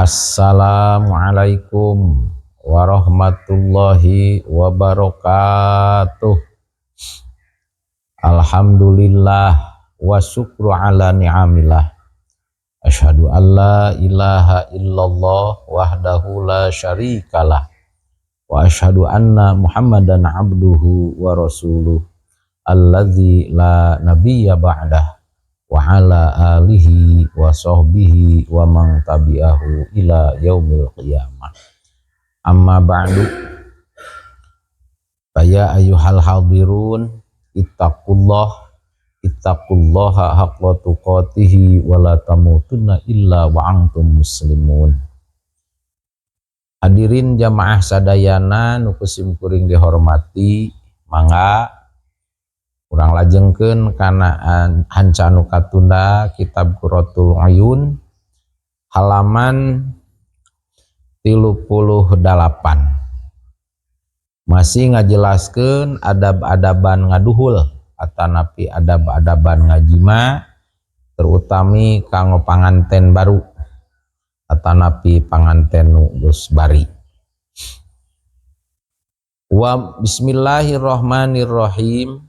Assalamualaikum warahmatullahi wabarakatuh. Alhamdulillah wa syukru ala ni'amillah. Asyhadu an la ilaha illallah wahdahu la syarikalah wa asyhadu anna Muhammadan abduhu wa rasuluh alladzi la nabiyya ba'dah wa ala alihi wa sahbihi wa man tabi'ahu ila yaumil qiyamah. Amma ba'du. Ya ayyuhal hadirun, ittaqullah, ittaqullaha haqqa tuqatihi wa la tamutunna illa wa antum muslimun. Hadirin jamaah sadayana nu ku simkuring dihormati, mangga urang lajengkeun kana hanca nu katunda, kitab Qurratul Uyun halaman 38, masih ngajelaskeun adab-adaban ngaduhul atanapi adab-adaban ngajima, terutami kanggo panganten baru atanapi panganten nu geus bari. Wa bismillahirrahmanirrahim.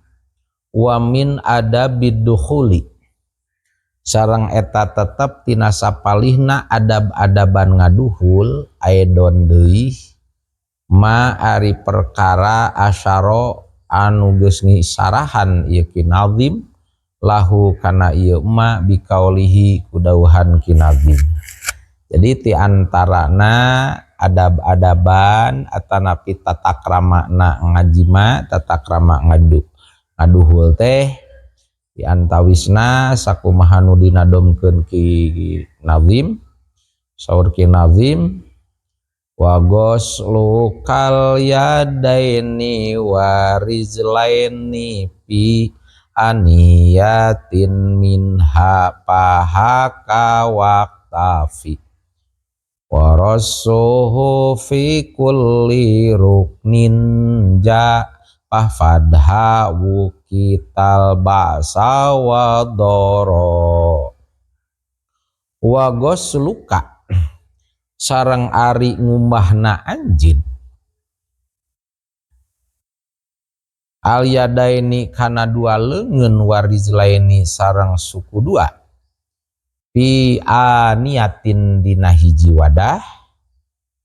Wa min adabid dukhuli, sareng eta tetep tina sapalihna adab-adaban ngaduhul, aidon deui, ma ari perkara asyara anu geus ngisarahan ieu Ki Nazim lahu kana ieu ma bikaulihi kudauhan Ki Nazim. Jadi ti antarana adab-adaban atanapi tata krama na ngajima, tata krama ngaduhul teh di antawisna sakumaha nu dinadomkeun Ki Nazim. Saur Ki Nazim, wa ghuslukal yadaini wa rijlaini fi aniyatin minha pahaka waqtafi wa rasuhu fi kulli ruknin ja fadha wukital ba'sa wa doro. Wa ghusluka, sareng ari ngumbahna anjeun, al yadaini kana dua leungeun, warijlaini sareng suku dua, fi aniyatin dina hiji wadah,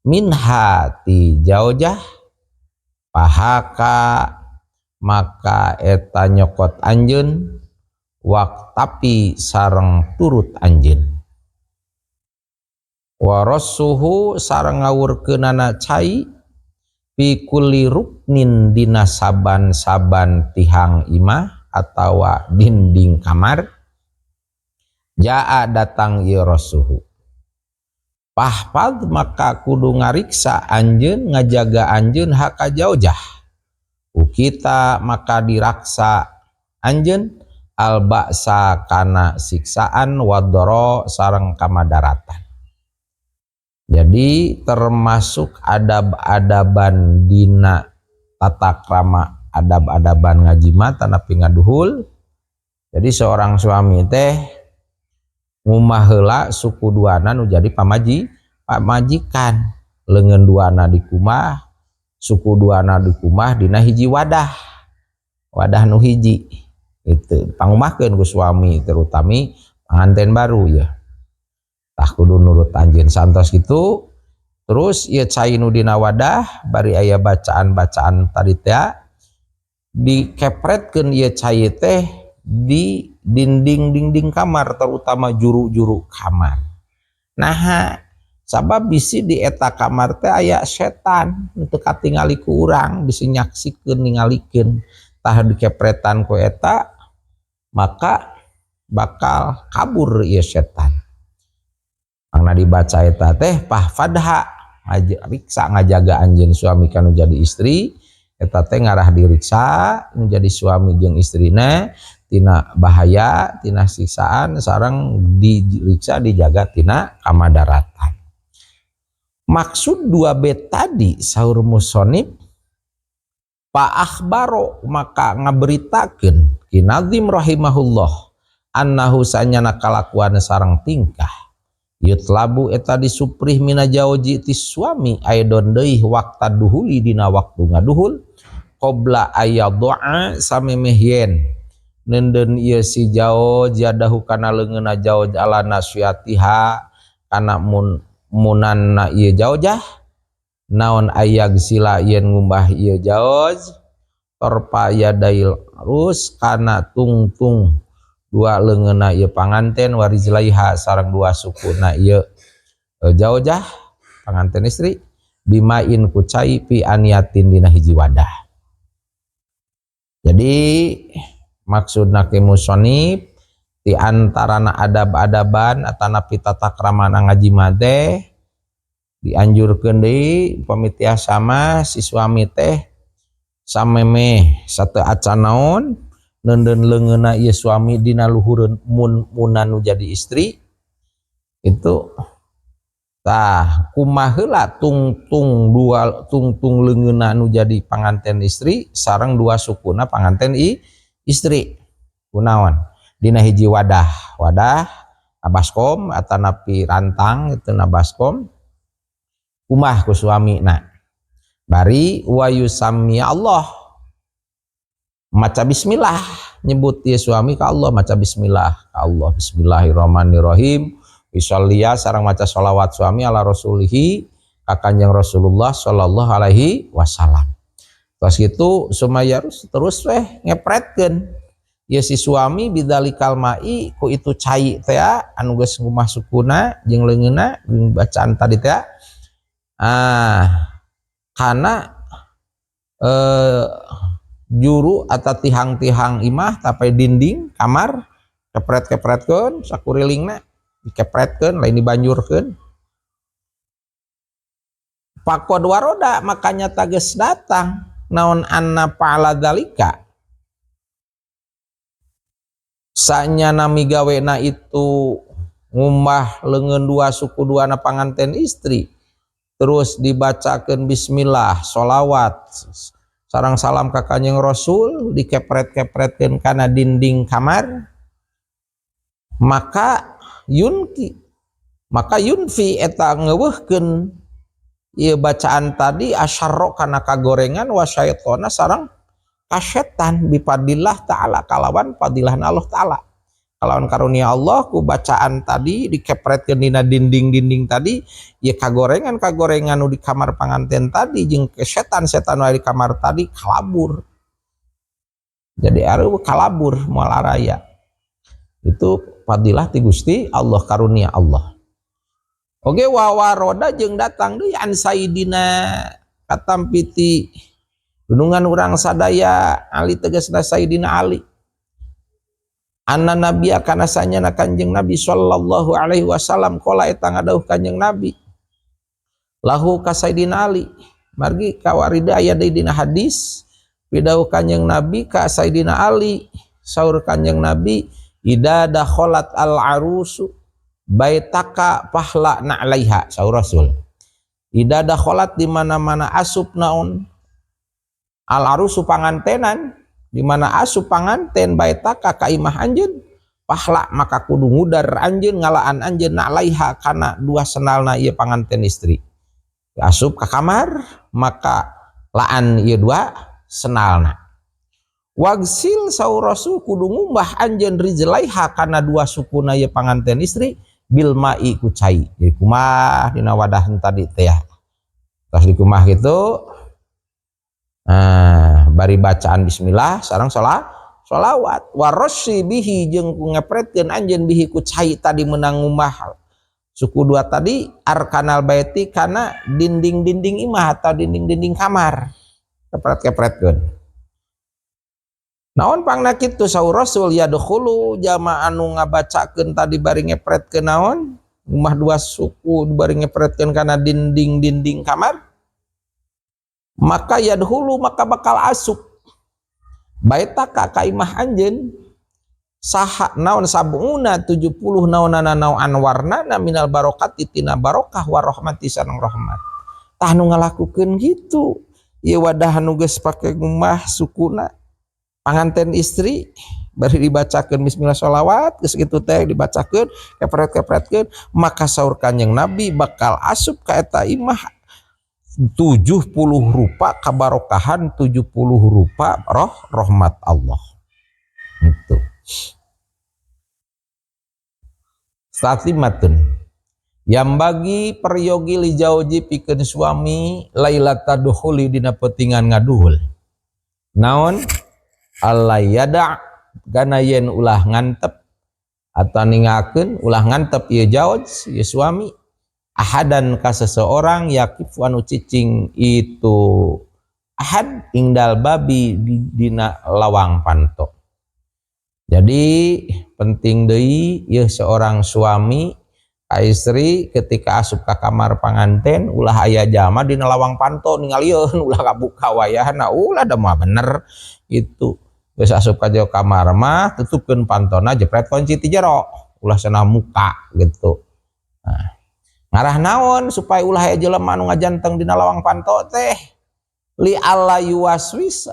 minha ti jaujah, pahaka maka eta nyokot anjeun, waktapi sareng turut anjeun, warasuhu sareng ngawurkeunana cai, fi kulli ruknin dina saban-saban tihang imah atawa dinding kamar, jaa datang ieu rasuhu, pahfad maka kudu ngariksa anjeun, ngajaga anjeun haka jaujah, ukita maka diraksa anjeun al ba'sa kana siksaan, wadoro sareng kamadaratan. Jadi termasuk adab-adaban dina tata krama adab-adaban ngajima tanapi ngaduhul. Jadi seorang suami teh ngumah heula suku duana nu jadi pamajikan, leungeun duana dikumah, suku duana dikumah dina hiji wadah, wadah nu hiji itu pangumahkeun ku suami, terutami panganten baru ya. Tah, kudu nurut anjeun santos gitu. Terus ieu cai nu dina wadah bari aya bacaan-bacaan tadi teh, dikepretkeun ieu cai teh di dinding-dinding kamar, terutama juru-juru kamar. Nah, sabab bisi di eta kamar teh aya setan nu teu katingali ku urang, bisi nyaksikeun, ningalikeun. Tah, dikepretan ku eta maka bakal kabur ieu setan. Mangna dibaca eta teh pahfadha, riksa, ngajaga anjeun suami kanu jadi istri. Eta teh ngarah diriksa menjadi suami jeung istrina tina bahaya, tina siksaan, sareng diriksa, dijaga tina kamadaratan. Maksud dua bait tadi, saur musonib, fa akhbaro maka ngaberitakeun Ki Nazim rahimahullah annahu sanyana kalakuan sareng tingkah Yutlabu eta disuprih mina jauji ti suami aidon deui wakta duhuli dina waktu ngaduhul qabla ayadha samemeh yen neundeun ieu si jauj yadahu kana leungeunna jauj ala nasyatiha kana mun munanna ieu jaujah naon ayag sila yen ngumbah ieu jauj torpa yadail arus kana tungtung dua leungeunna ieu panganten warizlaiha sareng dua sukuna ieu jaujah panganten istri bimain ku cai pi aniyatin dina hiji wadah. Jadi maksudna ki musonib di antarana adab-adaban atanapi tata kramana ngaji teh dianjurkeun deui upami tiasa mah si suami teh samemeh sateu acan naon neundeun leungeunna ieu suami dina luhureun mun nu jadi istri itu tah kumaha heula tungtung dua tungtung leungeunna nu jadi panganten istri sareng dua sukuna panganten istri kunaon dina hiji wadah wadah baskom atanapi rantang itu na baskom kumah ku suamina bari wa yusammi Allah maca bismillah nyebut ieu suami ka Allah maca bismillah ka Allah bismillahirrahmanirrahim yusalliya sareng maca sholawat suami ala rasulihi ka Kanjeng Rasulullah sallallahu alaihi wasallam. Terus gitu sumayarus terus weh ngepretkeun ieu si suami bidzalikal ma'i ku itu cai teh anu geus ngumah sukuna jeung leungeunna jeung bacaan tadi teh kana juru atau tihang-tihang imah tapai dinding kamar kepret-kepretkeun sakurilingna dikepretkeun lain dibanjurkeun faqad waroda makanya tages datang naon anna fa'ala dzalika sanyana migawena itu ngumbah leungeun dua suku dua na panganten istri terus dibacakeun bismillah sholawat sarang salam ka Kanjeng Rasul dikepret-kepretkeun kana dinding kamar maka yunki maka yunfi eta ngeuweuhkeun ieu bacaan tadi asyarra kana kagorengan wa syaitona sareng kasetan bifadillah ta'ala kalawan fadilahna Allah ta'ala kalawan karunia Allah ku bacaan tadi dikepretkeun dina dinding-dinding tadi ya kagorengan-kagorengan nu di kamar panganten tadi jeung setan-setan nu di kamar tadi kalabur. Jadi aruh kalabur moal araya. Itu fadilah ti Gusti Allah karunia Allah. Oge wawaroda jeung datang deui an Sayyidina katampi ti dunungan urang sadaya Ali tegasna Sayyidina Ali. Anna nabiyya kana sanyana Kanjeng Nabi sallallahu alaihi wasallam qala eta ngadauh Kanjeng Nabi lahu ka Sayyidina Ali margi kawarida aya deui dina hadis pidauh Kanjeng Nabi ka Sayyidina Ali saur Kanjeng Nabi ida dakhalat al arusu baitaka fahla na'laiha saur Rasul ida dakhalat di mana-mana asup naon al arusu pangantenan di mana asup panganten baitaka ka imah anjeun pahla maka kudu ngudar anjeun ngalaan anjeun na'laiha kana dua senalna ieu panganten istri asup ka kamar maka laan ieu dua senalna wagsil saur Rasul kudu ngumbah anjeun rijlaiha kana dua sukuna ieu panganten istri bil ma'i ku cai. Jadi kumah dina wadah tadi teh ya. Terus dikumah gitu. Nah, bari bacaan bismillah sareng sholawat warasy bihi jeung ku ngepretkeun anjeun bihi ku cai tadi menang ngumbah suku dua tadi arkanal baiti kana dinding-dinding imah atau dinding-dinding kamar kepret-kepretkeun. Naon pangna kitu saur Rasul yadkhulu jama anu ngabacakeun tadi bari ngepretkeun naon ngumbah dua suku bari ngepretkeun kana dinding-dinding kamar maka yadkhulu maka bakal asup baitaka ka imah anjeun saha naon sabuna 70 naonana naon warnana minal barokati tina barokah warahmati sareng rahmat. Tah nu ngalakukeun kitu ieu wadah nu geus pake ngumbah sukuna panganten istri Bari dibacakeun bismillah sholawat geus kitu teh dibacakeun kepret-kepretkeun, maka saur Kanjeng Nabi bakal asup ka eta imah 70 rupa kabarokahan, 70 rupa roh rahmat Allah. Itu. Satimatun yang bagi peryogi li jauji pikeun suami lailata dukhuli dina peutingan ngaduhul. Naon? Allah yada gana yen ulah ngantep atau ningakeun ulah ngantep ieu jauj ieu suami ahadan ka seseorang yakifu anu cicing itu ahad ingdal babi dina lawang panto. Jadi penting deui ieu seorang suami ka istri ketika asup ka kamar panganten ulah aya jalma dina lawang panto ningalieun, ulah kabuka wayahna, ulah da mah bener itu. Geus asup ka jero kamar mah tutupkeun pantona, jepret kunci ti jero, ulah cenah muka gitu. Nah, ngarah naon supaya ulah aya jelema anu ngajanteng dina lawang panto teh, li alla yuwaswis,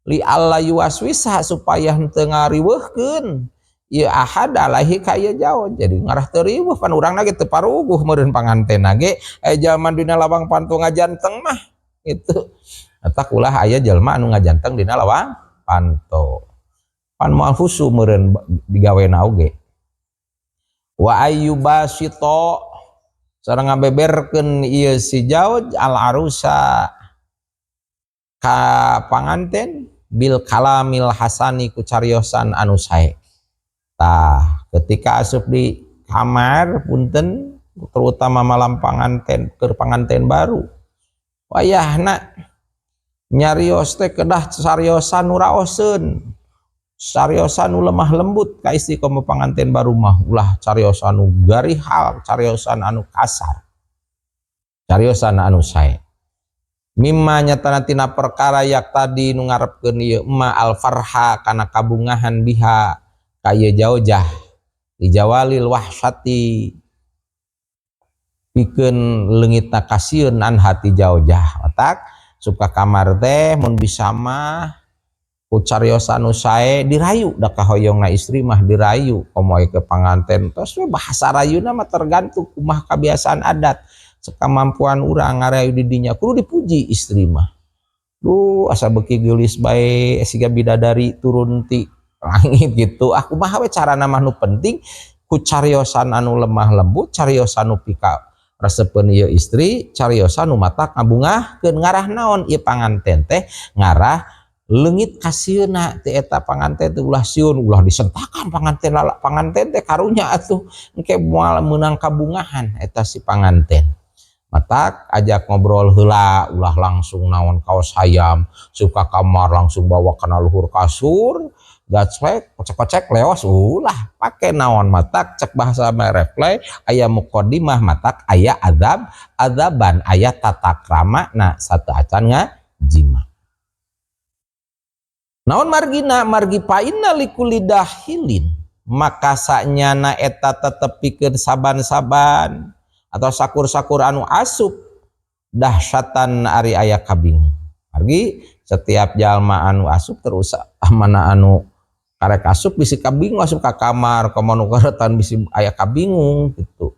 li alla yuwaswisa, supaya henteu ngariweuhkeun ieu ahad alaihi ka ieu jauh. Jadi ngarah teu riweuh, pan urangna ge teu paruguh meureun pangantena ge aya jalma dina lawang panto ngajanteng mah gitu. Eta ulah aya jelema anu ngajanteng dina lawang panto, pan moal khusu meureun digawena oge. Wa ayyubasito sareng ngabeberkeun ieu si jauj al arusa ka panganten bil kalamil hasani ku cariosan anu sae. Tah ketika asup di kamar punten terutama malam panganten keur panganten baru wayahna nyarios teh kedah cariosan nu raoseun, cariosan nu lemah lembut ka istri komo panganten baru mah, ulah cariosan nu garihal, cariosan anu kasar, cariosan anu sae. Mimma nyatana tina perkara yak tadi nu ngarepkeun ieu emma al farha kana kabungahan biha ka ieu jaujah dijawalil wahsyati pikeun leungitna kasieun an hati jaujah. Otak suka kamar teh mun bisa mah ku cariosan nu sae dirayu, da kahoyongna istri mah dirayu komo ke panganten. Tos we bahasa rayuna mah tergantung kumaha kebiasaan adat sekemampuan urang ngarayu di dinya, kudu dipuji istri mah. Duh asa beuki geulis bae siga bidadari turun ti langit gitu. Ah kumaha we carana mah, nu penting ku cariosan anu lemah lembut, cariosan nu pika resepeun ieu istri, cariosan nu matak ngabungahkeun. Ngarah naon ieu panganten teh? Ngarah leungit kasieuna ti eta panganten teh, ulah sieun, ulah disentakan panganten, lalak panganten teh karunya atuh engke moal meunang kabungahan eta si panganten. Matak ajak ngobrol heula, ulah langsung naon kaos hayam suka kamar langsung bawa kana luhur kasur gaclek kocek-kocek leos, ulah pake naon. Matak cek bahasa reflek aya muqaddimah, matak aya azab azaban, aya tata krama na satu acan ngajima. Naon margina? Margi painna likulli dahilin, maka sanyana eta tetep pikeun saban-saban atau sakur-sakur anu asup dahsyatan ari aya kabingung. Margi setiap jalma anu asup terus mana anu karek asup bisi kabingung asup ka kamar, komo nu karetan bisi aya kabingung gitu.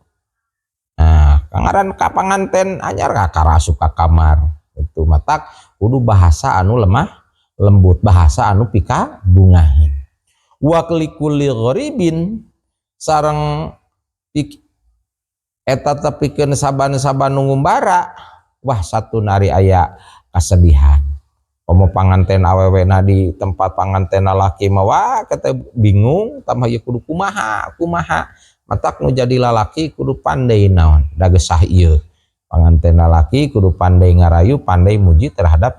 Nah, kangaran ka panganten anyar kakara asup ka kamar itu matak kudu bahasa anu lemah lembut, bahasa anu pika bungahin. Wa likulli gharibin sareng eta tepikeun saban-saban nu ngumbara wah satu nari aya kesedihan. Komo panganten awewena di tempat panganten lalaki mah wah kata bingung tambah ieu kudu kumaha kumaha. Matak nu jadi lalaki kudu pandai naon da gesah ieu panganten lalaki kudu pandai ngarayu, pandai muji terhadap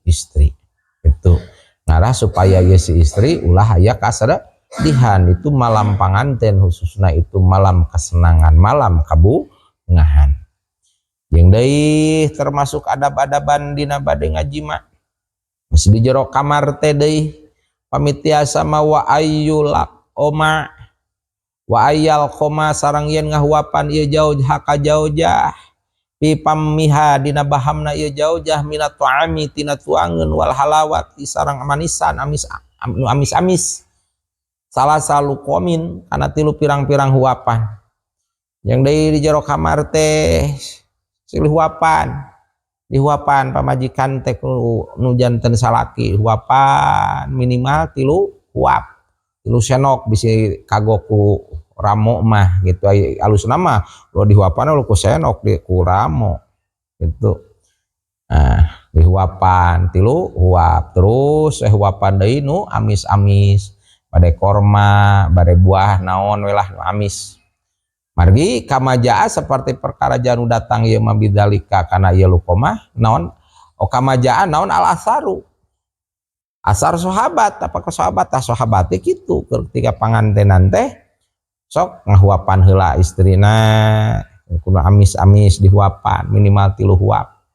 istri. Itu ngarah supaya ieu si istri ulah aya kasedihan. Itu malam panganten khususna itu malam kesenangan, malam kabungahan. Yang deui termasuk adab-adaban dina bade ngajima geus di jero kamar teh deui pamitiasa mah wa ayyulak oma wa ayyal khoma sareng yen ngahuapan ieu jauh haka jaujah pi pammiha dina bahamna ieu jaujah minat ta'ami tina tuangeun wal halawati sareng manisan amis anu amis-amis. Salah luqomin kana tilu pirang-pirang huapan. Yang deui di jero kamar teh silih huapan. Dihuapan pamajikan teh nu janten salaki huapan minimal 3 huap. 3 senok bisi kagok ku ramo mah gitu. Ai alusna mah lo dihuapan lo ku senok di ku ramo gitu. Nah, dihuapan 3 huap terus huapan deui nu amis-amis bade korma bade buah naon we lah nu amis. Margi kamajaa seperti perkara janu datang ieu mah bidzalika kana ieu luqomah naon o kamajaa naon al asaru asar sahabat apa ke sahabat tah sahabat teh kitu ketika pangantenan teh sok ngahuapan heula istrina kudu amis-amis dihuapan minimal 3 huap.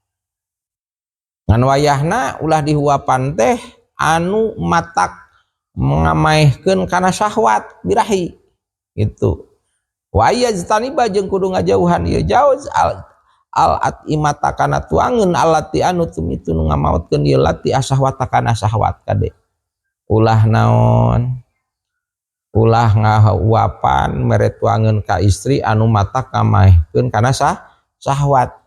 Ngan wayahna ulah dihuapan teh anu matak ngamaehkeun kana syahwat birahi gitu. Wa yajtaniba jeung kudu ngajauhan ieu jauh al atimata kana tuangeun allati anu tumitu nu ngamaotkeun ieu lati asyahwata kana syahwat kade. Ulah naon ulah ngahuapan mere tuangeun ka istri anu matak ngamaehkeun kana syahwat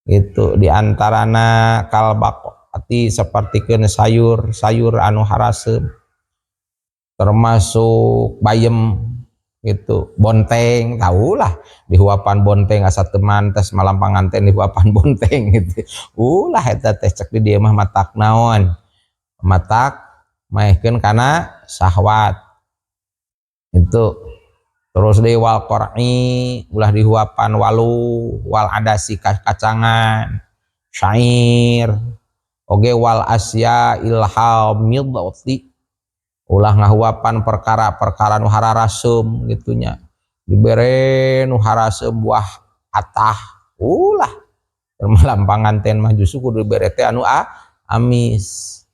gitu. Di antarana kalbaqati sapertikeun sayur sayur anu haraseum termasuk bayem gitu, bonteng, tahulah dihuapan bonteng asa teu mantes malam panganten dihuapan bonteng gitu. Ulah eta teh cek di dieu mah matak naon matak maehkeun kana syahwat itu. Terus deui wal qur'i ulah dihuapan walu wal adasi kacangan syair oge wal asya ilhamidati ulah ngahuapan perkara-perkara nu hararasem gitunya dibere nu harasem buah atah ulah malam panganten mah justru kudu dibere teh anu amis.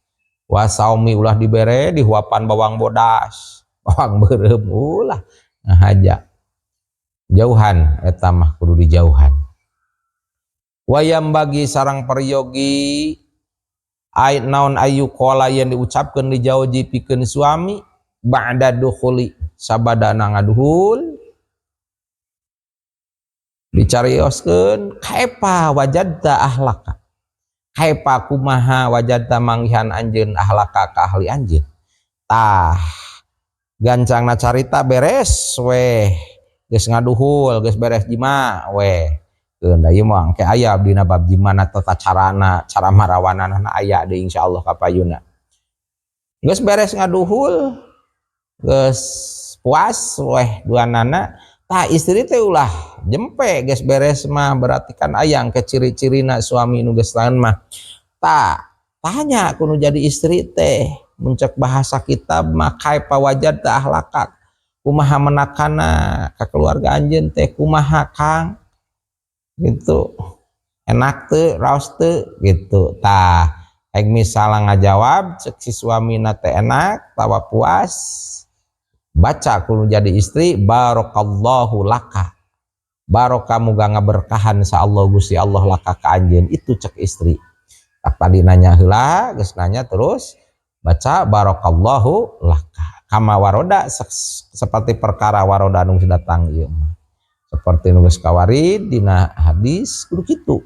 Wasaumi ulah dibere dihuapan bawang bodas bawang beureum ulah ngahaja jauhan eta mah kudu dijauhan. Wayam bagi sarang peryogi ait naon ayu qala yang diucapkeun di jauji pikeun suami ba'da dukhuli sabadana ngaduhul dicarioskeun kaepa wajadta ahlaka kaepa kumaha wajadta manggihan anjeun ahlaka ka ahli anjeun. Tah gancangna carita beres weh geus ngaduhul geus beres jima weh keun da ieu mah engke aya dina bab jimana tata carana cara marawanana aya deui insyaallah kapayuna. Geus beres ngaduhul geus puas weh duanana tah istri teh ulah jempe geus beres mah berarti kan aya engke ciri-cirina suami nu geus lain mah. Tah tanya kudu jadi istri teh muncak bahasa kitab mah kaifa wajadta ahlaka kumaha menakana ka keluarga anjeun teh kumaha Kang gitu enak teu raos teu gitu. Tah ek misalna ngajawab cek si suamina teh enak tawa puas baca kudu jadi istri barakallahu laka barokah muga ngaberkahan sa Allah Gusti Allah laka ka anjeun itu cek istri. Tak tadi nanya heula geus nanya terus baca barakallahu laka kama waroda seperti perkara waroda nu datang ieu mah seperti nu geus kawarid dina hadis kudu kitu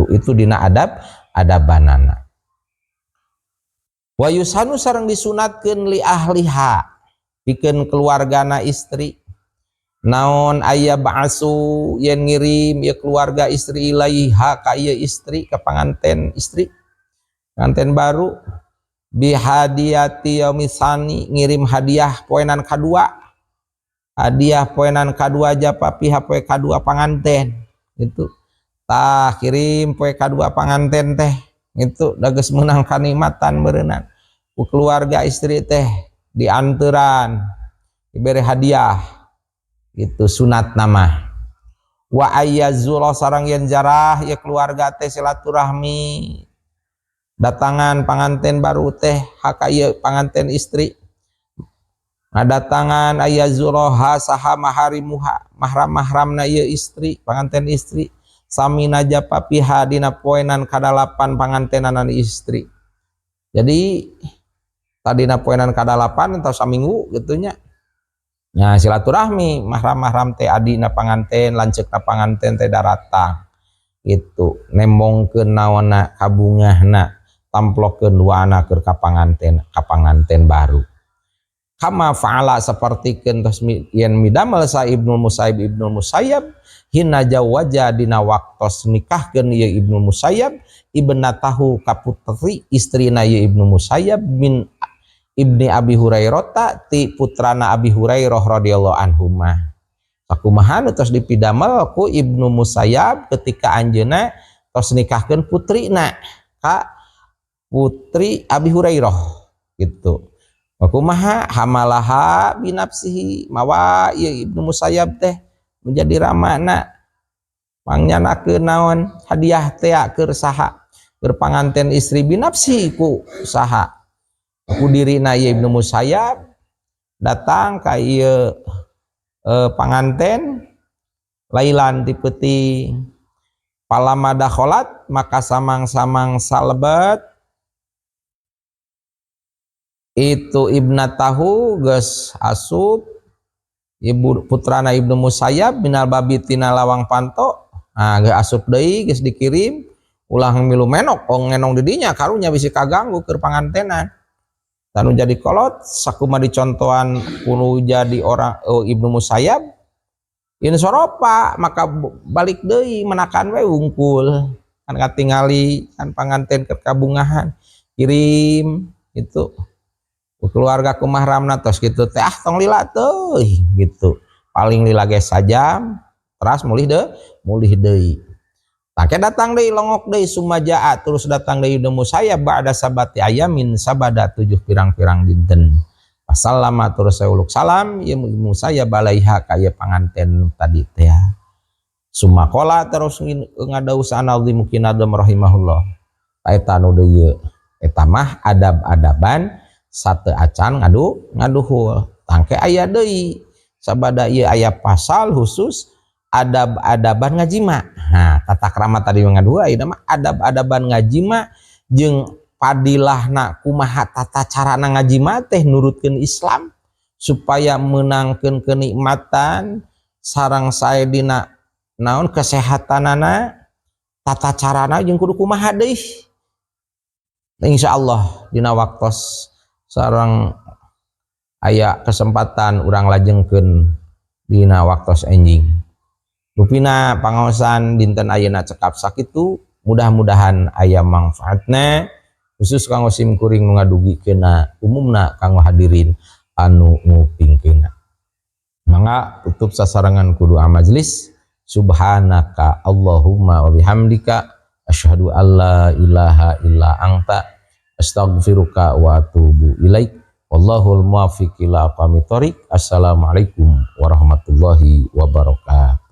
itu dina adab adabanana. Wa yusanu sareng disunatkeun li ahliha pikeun keluargana istri naon aya ba'su yen ngirim ieu keluarga istri ilaiha ka ieu istri ka panganten istri panganten baru bihadiyati yaumisani ngirim hadiah poenan kadua hadiah poenan kadua japa pihak poe kadua panganten gitu. Tah kirim poe kadua panganten teh itu da geus meunang kanikmatan meureunnan ku keluarga istri teh dianteran dibere hadiah gitu sunat nama. Wa ayyazura sareng yen jarah ya keluarga teh silaturahmi datangan panganten baru teh hak ieu panganten istri ngadatangan ayyazuroha saha maharimuha mahram-mahramna ieu istri panganten istri samina japa piha dina poenan kadalapan pangantenanan istri. Jadi Tadina poenan kadalapan atau saminggu gitu nya. Nya silaturahmi mahram-mahram teh, adina panganten, lanceukna panganten teh daratang gitu, nembongkeun naonna, kabungahna, tamplokeun duana keur ka panganten, ka panganten baru. Kama fa'ala, sapertikeun tos yen midamel sa Ibnu Musayyib, Ibnu Musayyab, hina jawaja, dina waktos nikahkeun ieu Ibnu Musayyab, ibnatahu, ka putri istrina ieu Ibnu Musayyab, min Ibni Abi Hurairah, ti putrana Abi Hurairah radhiyallahu anhuma. Sakumaha nu tos dipidamel ku Ibnu Musayyab ketika anjeunna tos nikahkeun putrina ka putri Abi Hurairah gitu. Kumaha? Hamalaha binafsihi, mawa ieu Ibnu Musayyab teh menjadi ramana, pangnyandakeun naon, hadiah teh keur saha, keur panganten istri, binafsihi, ku saha, ku dirina ieu Ibnu Musayyab datang ka ieu panganten, lailan, ti peuting. Falamma dakholat, maka samang-samang salebet itu, ibnatahu, geus asup ibu putrana Ibnu Musayyab, minal babi, tina lawang panto. Nah, geus asup deui, geus dikirim, ulah milu menok, oh ngenong di dinya, karunya bisi kaganggu keur pangantenan. Tanu jadi kolot sakuma dicontohan kudu jadi orang, oh, Ibnu Musayyab, insoropa, maka balik deui, menakan we wungkul kan, katingali kan panganten keur kabungahan. Kirim itu keluarga ku mahramna tos gitu teh, ah tong lila teuing gitu, paling lila ge sajam, teras mulih deh, mulih deui. Tangke datang deui, longok deui, summa jaa, terus datang deui Ibnu Musayyab, ba'da sab'ati ayamin, sabada 7 pirang-pirang dinten. Fasallama, terus saya uluk salam ieu Ibnu Musayyab, alaiha, ka ieu panganten tadi teh. Summa qala, terus ngadawuh an-nazimu kinadam rahimahullah. Eta nu deui, eta mah adab-adaban sate acan ngaduhul. Tangke aya deui sabada ieu, aya pasal khusus adab-adaban ngajima. Nah, tata krama tadi ngaduhul, ayeuna mah adab-adaban ngajima jeung padilahna, kumaha tata carana ngajima teh nurutkeun Islam supaya menangkeun kenikmatan sareng sae dina naon, kesehatanana, tata carana jeung kudu kumaha deui. Insyaallah dina waktos sareng aya kesempatan urang lajengkeun dina waktos enjing. Rupina pangaosan dinten ayeuna cekap sakitu, mudah-mudahan aya manfaatna, khusus kanggo sim kuring nu ngadugikeunna, umumna kanggo hadirin anu ngupingkeunna. Mangga tutup sasarengan ku doa majelis. Subhanaka Allahumma wa bihamdika, asyhadu alla ilaha illa anta, astaghfiruka wa atubu ilaik. Wallahul muwaffiq ila aqwamit thoriq. Assalamualaikum warahmatullahi wabarakatuh.